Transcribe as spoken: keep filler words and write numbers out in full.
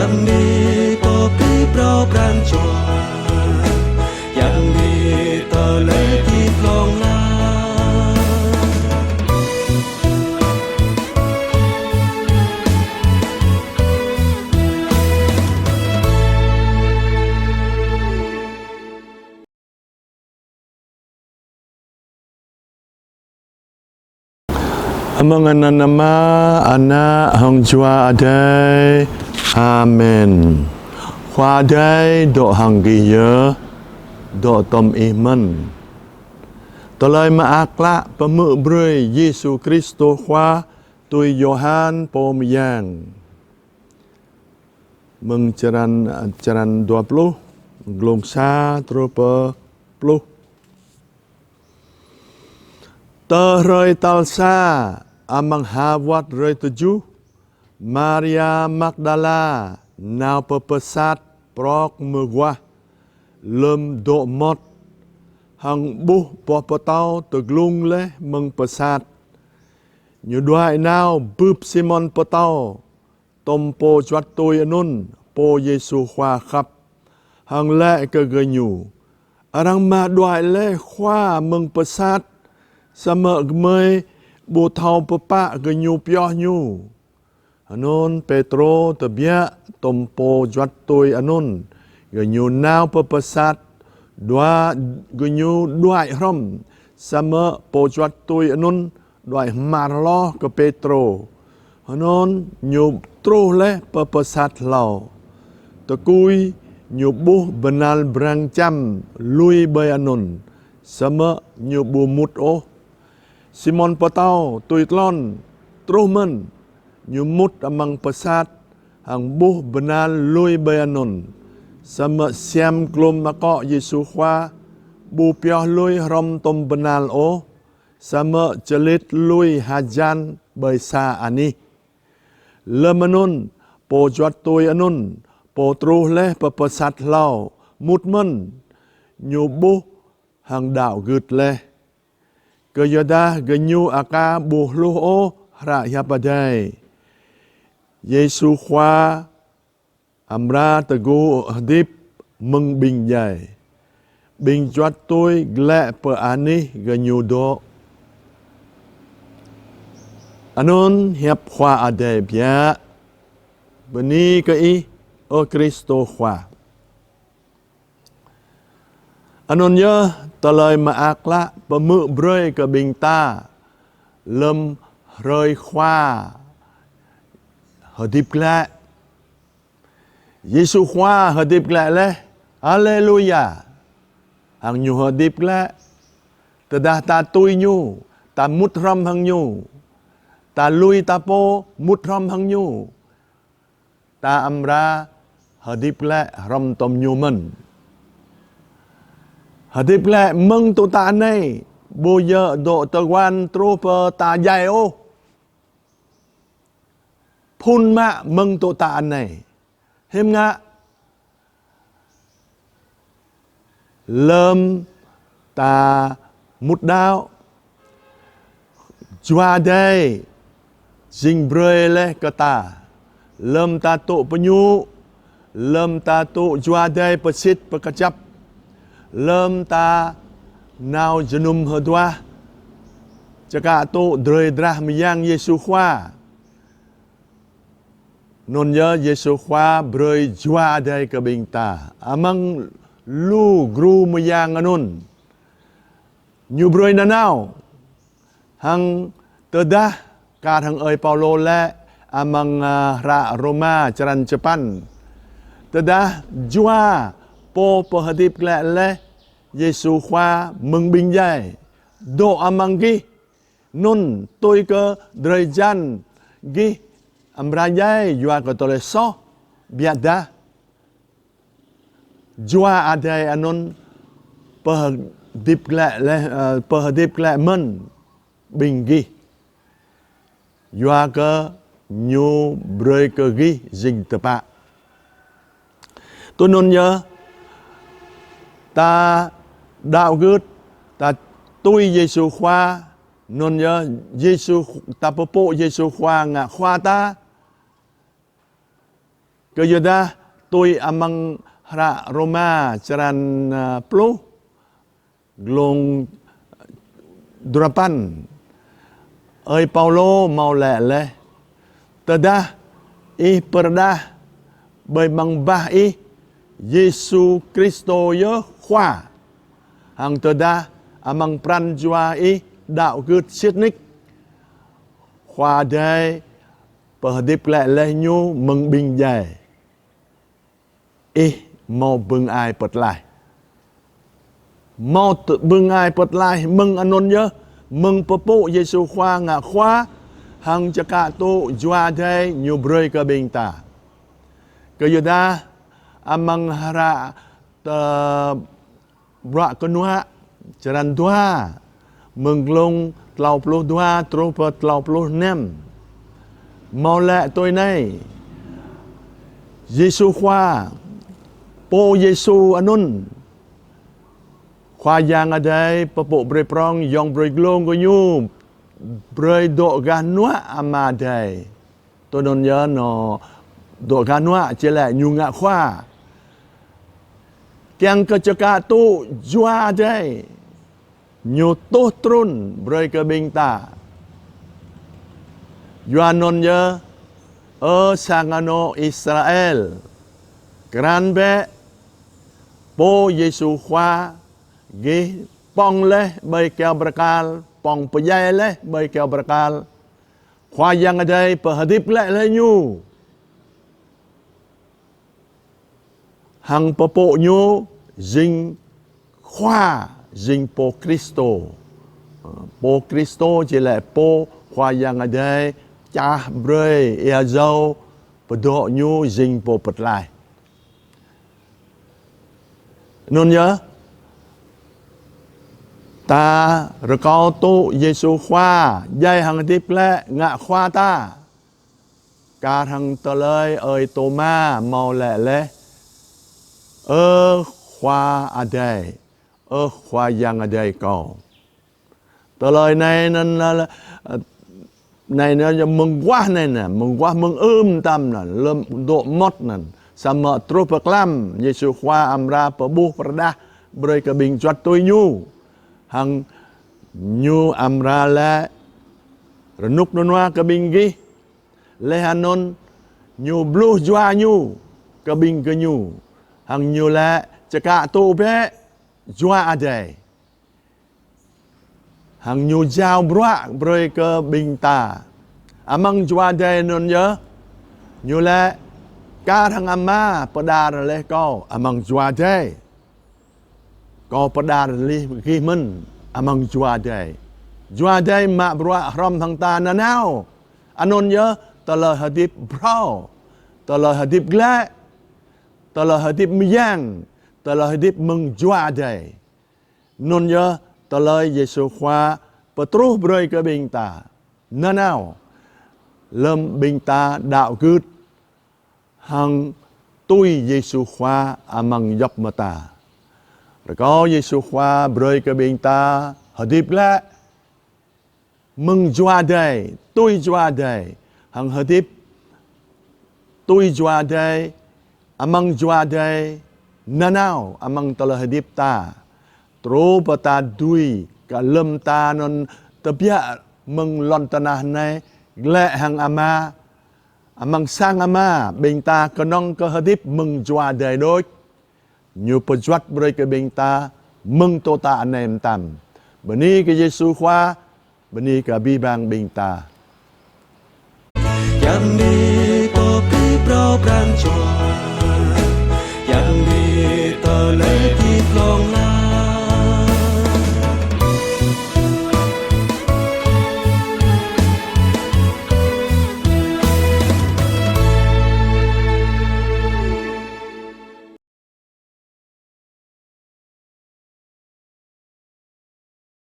Yang ni pơpĭ phrâo pran jua, yang ni tơlơi hơdip hlŏng lar. Amăng anăn Ama, Ană hăng Jua Adai. Amen. Khua Adai dŏ hăng gih yơh, dŏ tŏm ih mơ̆n. Tơlơi Mơak Klă pơhmư̆ brơi Yêsu Kristô Khua tui Yôhan pô mơyang. Mơ̆ng črăn, črăn dua pluh, glông sa truh pơ pluh. Tơ hrơi tal sa, amăng ha wot hrơi tơjuh, Maria Magdala nao pơ pơsat prŏk mơguah, lơ̆m dŏ mŏt, hăng ƀuh boh pơtâo tơglŭng laih mơ̆ng pơsat. Ñu đuaĭ nao bưp Simôn Pơtâo, tŏm pô juăt tui anŭn, pô Yêsu Khua khăp, hăng laĭ kơ gơñu: Arăng mă đuaĭ laih Khua mơ̆ng pơsat, samơ̆ gơmơi ƀu thâo pơpă gơñu pioh Ñu. Anŭn Pêtrô tơbiă tŏm pô juăt tui anŭn, gơñu nao pơ pơsat, đua-, gơñu đuaĭ hrŏm, samơ̆ pô juăt tui anŭn đuaĭ hmar hloh kơ Pêtrô. Anŭn ñu truh laih pơ pơsat hlâo. Tơkui ñu ƀuh bơnal brang čăm lui ƀơi anŭn, samơ̆ ñu ƀu mŭt ôh. Simôn Pơtâo tui tlôn truh mơ̆n, ñu mŭt amăng pơsat, hăng ƀuh bơnal lui ƀơi anŭn. Samơ̆ siam klum akŏ Yêsu Khua ƀu pioh lui hrŏm tŏm bơnal ôh, samơ̆ čơlit lui hơjăn ƀơi sa anih. Lơ̆m anŭn, pô juăt tui anŭn, pô truh laih pơ pơsat hlâo, mŭt mơ̆n, ñu ƀuh hăng đaŏ gưt laih. Kơyuadah gơñu aka ƀu hluh ôh hră hiăp Adai: Yêsu Khua amra tơgŭ hơdip mơ̆ng ƀing djai. Ƀing juăt tui glaĭ pơ anih gơñu dŏ. Anŭn hiăp Khua Adai biă. Bơni kơ Ih, ơ Kristô Khua. Anŭn yơh Tơlơi Mơak Klă pơhmư̆ brơi kơ ƀing ta lơ̆m hrơi Khua hơdip glaĭ. Yêsu Khua hơdip glaĭ laih. Haleluya. Hăng Ñu hơdip glaĭ. Tơdah ta tui Ñu, ta mŭt hrŏm hăng Ñu, ta lui ta pô mŭt hrŏm hăng Ñu, ta amra hơdip glaĭ hrŏm tŏm Ñu mơ̆n. Hơdip glaĭ mơ̆ng tŭ tă anai, ƀu djơ̆ dŏ tơguan truh pơ tă djai ôh. Phŭn mă mơ̆ng tŭ tă anai. Hiư̆m ngă? Lơ̆m ta mŭt đaŏ, Jua Adai jing brơi laih kơ ta. Lơ̆m ta tŭ pơñŭ, lơ̆m ta tŭ Jua Adai pơsit pơkơjăp, lơ̆m ta nao jơnum hơduah, čơkă tŭ drơi drah mơyang Yêsu Khua. Anŭn yơh Yêsu Khua brơi Jua Adai kơ ƀing ta amăng lu gru mơyang anŭn. Ñu brơi nanao. Hăng tơdah kar hăng ơi Paulô laĭ amăng, a, hră Rôma črăn čơpăn: Tơdah Jua Pô pơhơdip glaĭ laih Yêsu Khua mơ̆ng ƀing djai dŏ amăng gih, anŭn tui kơ drơi jan gih amra djai yua kơ tơlơi soh, biă dah Jua Adai anŭn pơhơdip glaĭ laih, ơ, pơhơdip glaĭ mơ̆n ƀing gih. Yua kơ Ñu brơi kơ gih jing tơpă. Tui anŭn yơh, ta đaŏ gưt, ta tui Yêsu Khua, anŭn yơh Yêsu, ta pơpŭ Yêsu Khua ngă Khua ta. Kơyuadah tui amăng hră Rôma črăn, ơ, pluh, glông duapăn, ơi Paulô hmâo laĭ laih: Tơdah ih pơrơđah ƀơi amăng bah ih Yêsu Kristô yơh Khua, hăng tơdah amăng pran jua ih đaŏ gưt sĭt nik Khua Adai pơhơdip glaĭ laih Ñu mơ̆ng ƀing djai, ih hmâo bưng ai pơtlaih. Hmâo tơ-, bưng ai pơtlaih mơ̆ng anŭn yơh, mơ̆ng pơpŭ Yêsu Khua ngă Khua, hăng čơkă tŭ Jua Adai Ñu brơi kơ ƀing ta. Kơyuadah amăng hră tơ-, Bruă Kơnuă, črăn dua, mơ̆ng glông klâo pluh dua truh pơ klâo pluh năm, hmâo laĭ tui anai: Yêsu Khua, pô Yêsu anŭn, Khua Yang Adai pơpŭ brơi prong yŏng brơi glông kơ Ñu, brơi dŏ gah hnuă Ama Adai. Tui anŭn yơh, ñu dŏ gah hnuă či laĭ Ñu ngă Khua. Kiăng kơ čơkă tŭ Jua Adai, Ñu tuh trŭn brơi kơ ƀing ta. Yua anŭn yơh, ơ sang anŏ Israel, krăn bĕ, pô Yêsu Khua gih pŏng laih ƀơi kơyâo bơrkal, pŏng pơdjai laih ƀơi kơyâo bơrkal, Khua Yang Adai pơhơdip glaĭ laih Ñu, hăng pơpŭ Ñu jing Khua, jing Pô Kristô. Pô Kristô či laĭ pô Khua Yang Adai čah brơi ia jâo pơdŏ Ñu jing Pô pơtlaih. Anŭn yơh, ta rơkâo tŭ Yêsu Khua djai hăng hơdip glaĭ ngă Khua ta. Kar hăng tơlơi ơi Tôma hmâo laĭ laih: Ơ Khua Adai, ơ Khua Yang Adai kâo. Tơlơi anai anŭn, ơ, anai anŭn mơguah anai anŭn, mơguah mơ̆ng ưm tam anŭn, lơ̆m dŏ mơmŏt anŭn. Samơ̆ truh pơklam, Yêsu Khua amra pơƀuh pơrơđah brơi kơ ƀing juăt tui Ñu. Hăng Ñu amra laĭ rơnŭk rơnua kơ ƀing gih. Laih anŭn Ñu bluh Jua Ñu kơ ƀing gơñu. Hăng Ñu laĭ: Čơkă tŭ bĕ Jua Adai. Hăng Ñu jao bruă brơi kơ ƀing ta. Amăng Jua Adai anŭn yơh, Ñu laĭ: Kar hăng Ama pơđar laih Kâo amăng Jua Adai, Kâo pơđar laih gih mơ̆n amăng Jua Adai. Jua Adai mă bruă hrŏm hăng ta nanao. Anŭn yơh tơlơi hơdip phrâo, tơlơi hơdip glaĭ, tơlơi hơdip mơyang, tơlơi hơdip mơ̆ng Jua Adai. Anŭn yơh tơlơi Yêsu Khua pơtruh brơi kơ ƀing ta nanao, lơ̆m ƀing ta đaŏ gưt hăng tui Yêsu Khua amăng djŏp mơta. Rơkâo Yêsu Khua brơi kơ ƀing ta hơdip glaĭ mơ̆ng Jua Adai, tui Jua Adai, hăng hơdip tui Jua Adai, amăng Jua Adai nanao amăng tơlơi hơdip ta. Truh pơ ta dưi kơ lơ̆m ta anŭn tơbiă mơ̆ng lŏn tơnah anai, glaĭ hăng Ama, amăng sang Ama, ƀing ta kơnơ̆ng kơ hơdip mơ̆ng Jua Adai đôč. Ñu pơjuăt brơi kơ ƀing ta mơ̆ng tơ̆ ta anai mơtam. Bơni kơ Yêsu Khua, bơni kơ abih bang ƀing ta. Yang ni pô pơpŭ pran jua